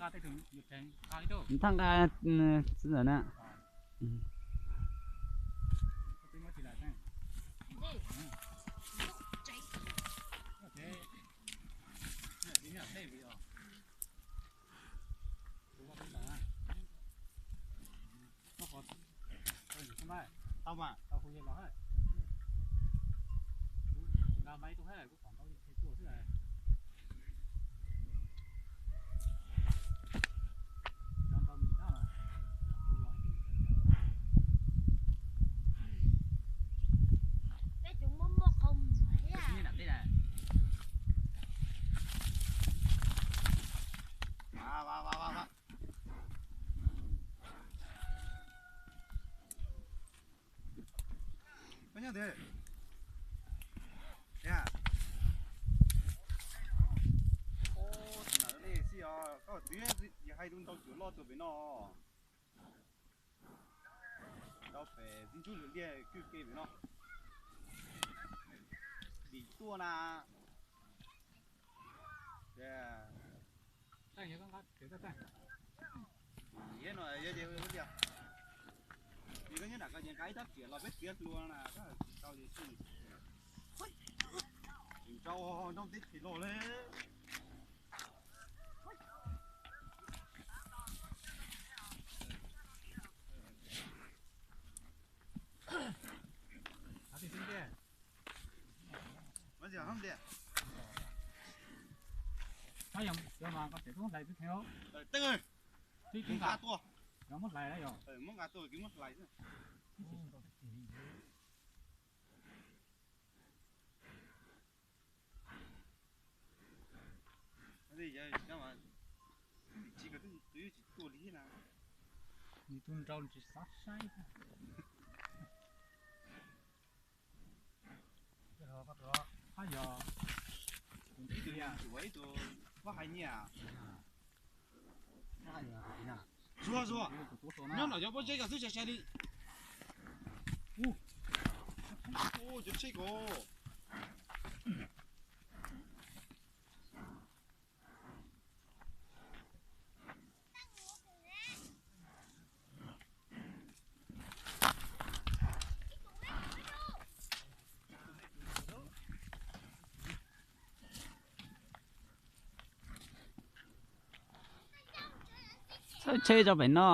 Thaj nqa xwb ntawm na. Tau mas, tau hu los. Nqa maiv tuaj thiab, kuv kom tau tuaj xwb. Peb cov muaj muaj qau muag thiab. Koj nyob twg? Ua, tsis nam li xij os, koj twb hais lus ntau cuav loj tuaj pem no. Tau pem txiv ntsuj lwm liaj kwj ke pem no. Dim tuaj na. Yog no yog tias, yog koj nyob nram ko ces nqa ib rab riam los peb txiav hlua na, koj tsis tau ces tsis. Tsis tau nroo teb chaws los li. Muab nqa tuaj, muab nqa tuaj, muab hlais xwb. Tsis tuaj li na. Nws tus nraug tsis xav saib. Ib tug, ib tug, koj hais nyiaj. Zuag zuag, nyob nram cov pob zeb ko xwb sai sai li. Cov tsheb ko. Txhawb tsheb rau pem no.